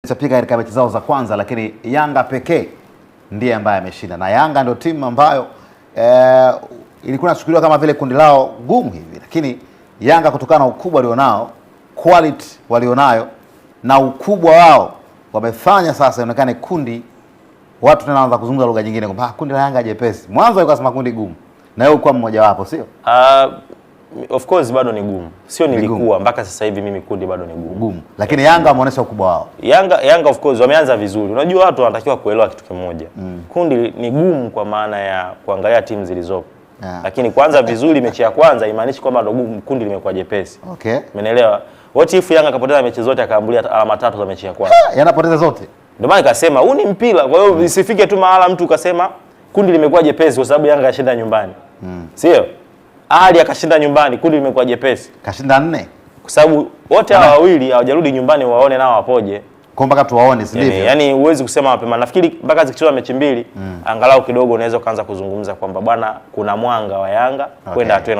Chapika katika mechi zao za kwanza, lakini Yanga pekee ndiye ambaye ameshinda, na Yanga ndio timu ambayo ilikuwa inachukuliwa kama vile kundi lao gumu hivi, lakini Yanga kutokana na ukubwa walionao, quality walionayo na ukubwa wao wamefanya sasa ionekane kundi, watu tena wanaanza kuzungumza lugha nyingine kwamba kundi la Yanga jepesi. Mwanzo alikuwa sema kundi gumu, na wewe ulikuwa mmoja wapo, sio? Of course bado ni gumu, sio nilikuwa mpaka sasa hivi mimi kundi bado ni gumu gumu, lakini Yanga wameonyesha ukubwa wao. Yanga of course wameanza vizuri. Unajua watu wanatakiwa kuelewa kitu kimoja, kundi ni gumu kwa maana ya kuangalia timu zilizopo, yeah. Lakini kwanza vizuri mechi ya kwanza imaanishi kwamba ndo kundi limekuwa jepesi. Okay, umeelewa? What if Yanga akapoteza mechi zote akaambulia alama 3 za mechi ya kwanza? Yanapoteza zote. Ndio maana nikasema huu ni mpira. Kwa hiyo isifike tu mahala mtu ukasema kundi limekuwa jepesi kwa sababu Yanga kashinda nyumbani. Sio? Ali akashinda nyumbani, kundi limekuwa jepesi. Kashinda 4. Kwa sababu wote hawa wawili hawajarudi nyumbani waone nao wapoje. Kwa mpaka tuwaone, si ndivyo? Yaani huwezi kusema mapema. Nafikiri mpaka zikichezwa mechi 2 angalau kidogo unaweza kuanza kuzungumza kwamba bwana kuna mwanga wa Yanga kwenda hatua.